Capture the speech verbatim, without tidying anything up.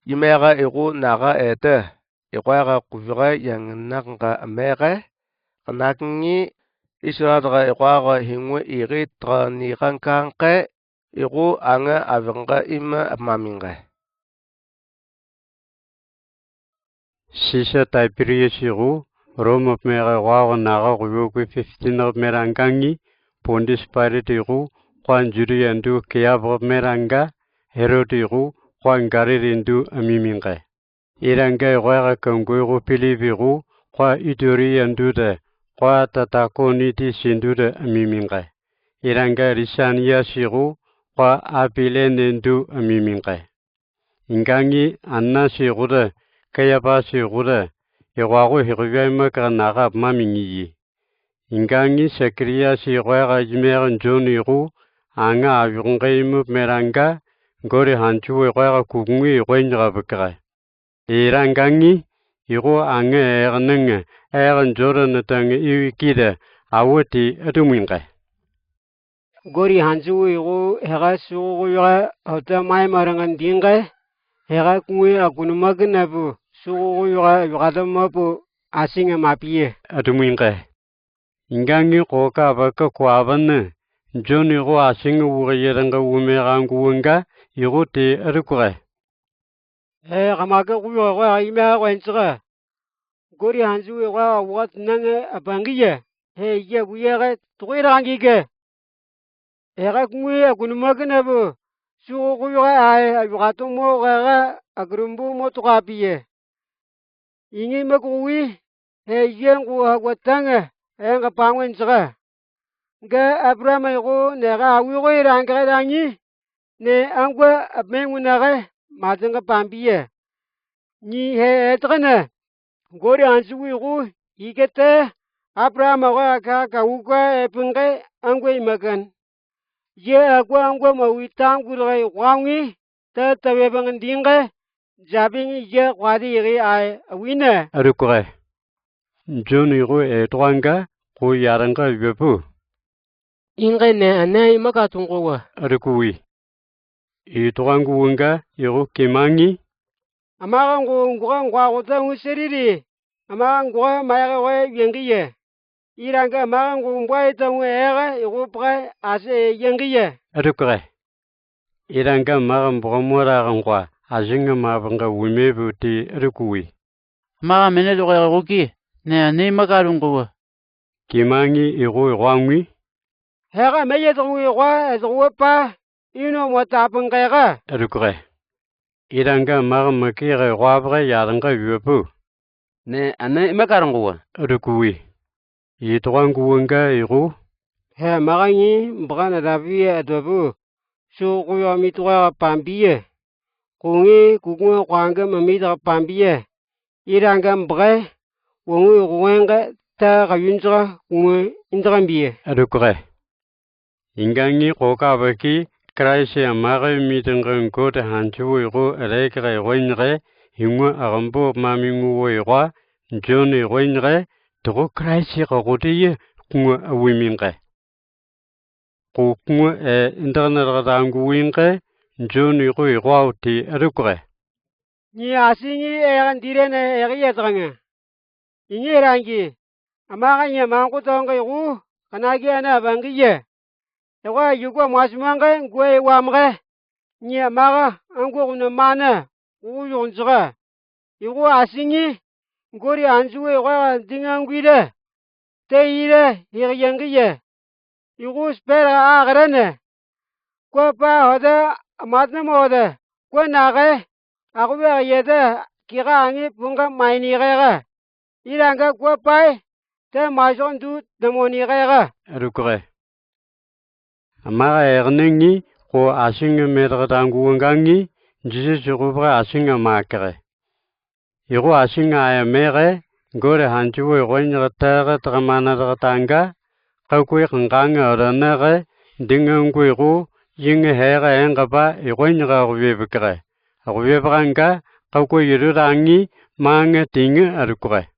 Imeega igu naga ede, iqoiqa kuvira iangnaqnga ameege, kanakngi Israel ega iqoiqa hingu iqi taqaniqan kaanqe, igu aanga avirnga ima apmaminqe. Sisa Taibirias igu, Rom apmeega iqoiqa naga quyoki fifteen apmeerang kangi, Pontius Pailat igu, qua Judia ndu Keopas apmeerang, Herod igu, qua Galili ndu amiminqe. Iranga iqoiqa kanggo igu Pilip igu, qua Ituria ndu de, qua Tarakonitis ndu de amiminqe. Iranga Lisanias igu, qua Abilene ndu amiminqe. Ingangi Annas igu de, Keopas igu de, iqoiqa iqubwi aimakara naga apmamingiyi. Ingangi Sakarias iqoiqa imeega Jon igu, aanga avirnga ima apmeerang, gori hanjuwi iqoiqa kukungi iqoinqa bikira. Irangangi, igu aanga egnang, egan Jordan tang iwi kida, awa ti atuminqe. Gori hanjuwi igu heka suuq quuyuqa hota mai marang ndinqa, heka kungi agunmakna bu suuq quuyuqa yuqatam ma bu asinga mapiya. Atuminqe. Ingangi qoka abaka kuaban, Jon igu asinga wuri yadanqa umeeqangu wanga, igu ti atukure. He, kamake quuyuqa iqoiqa imeeqa wenjaka. Gori hanjuwi iqoiqa awuqa tinange abangiya. He, iye abuya ke tuqi rangige. Heka kungi agunmakna bu suuq quuyuqa ae ayuqatam mo kaka agurumbu mo tuqa piye. Ingi makuwi, he iye ngku akwa tange, he nga pangwen jaka. Nga Abraham igu neka awi ko irangke dangi, ne angkwa apmengunake matinga pampiye. Nyi he etkene, gori hanjuwi igu ikete, Abraham ko aka kauka epinge angkwa imakan. Iye akwa angkwa mawi tangkul ke iqwaungi, ta tawebang ndinge, jabing iye kwadi iri ae awina. Atukure. Jon igu etuqanga, ku yadanqa ibabu. Inge ne ane imaka tunguwa. Atukuwi. Ituqangu wanga, igu kimangi. Amaka ngu ngura ngwa kuta ngu seriri. Amaka ngura maeka we yengiye. Iranga amaka ngu mbwa ita ngu eka igu paka ase yengiye. Atukure. Iranga amaka mbura mora kangwa, asinga mabanga wimebu ti atukuwi. Amaka mene tuka kuki, ne ane imaka tunguwa. Kimangi igu iqwaungi. Heka meye tungu iqwa, etukuwa pa, ino mota pangeka. Atukure. Iranga amaka makira iqwa paka yadanqa ibabu. Ne ane imaka tunguwa. Atukuwi. Ituqangu wanga igu. He amaka ngi mbaka natapiye atabu. Suuq quuyuqa mituqa pampiye. Kungi kukunga kwanga mamita pampiye. Iranga mbaka, wongu kukunga ta kayunjaka kunga intakampiye. Atukure. Ingangi qoka abaki, Kraist amaka mitinga ngkote hanjuwi igu erekira iqwainire, hingu akambo maminguwa iqwa, Jon iqwainire, tuku Kraist kakutiye, kunga awiminge. Kukunga e intakanaraka tangu winge, Jon igu iqwau ti atukure. Nyi asingi ekan direne eki etkanga. Ingi erangi. Amaka nyi amangu tonge igu, kanaki ane abangiye. Ekwa yukwa mwasimange ngwe iwamge. Nyi amaka angkwa kuna mana, ugu yunjaka. Igu asingi, gori hanjuwi ekwa dingangu ire. Te ire, hiri yengiye. Igu spera akrene. Kwa pa hode, amatne mode. Kwa nake, akube ayede, kika angi punga maini keka. Iranga kwa pai, te maisok ndu demoni keka. Atukure. Amaka ekanengi, ku asinga metak tangu wangangi, Jisas igu paka asinga makere. Igu asinga ae meke, gori hanjuwi iqwainire teke takamanataka tanga, kakwi kanganga oraneke, dingangu igu, yingi heka engkapa iqwainire akubebekere. Akubebekanga, kakwi irutangi, mange tingi atukure.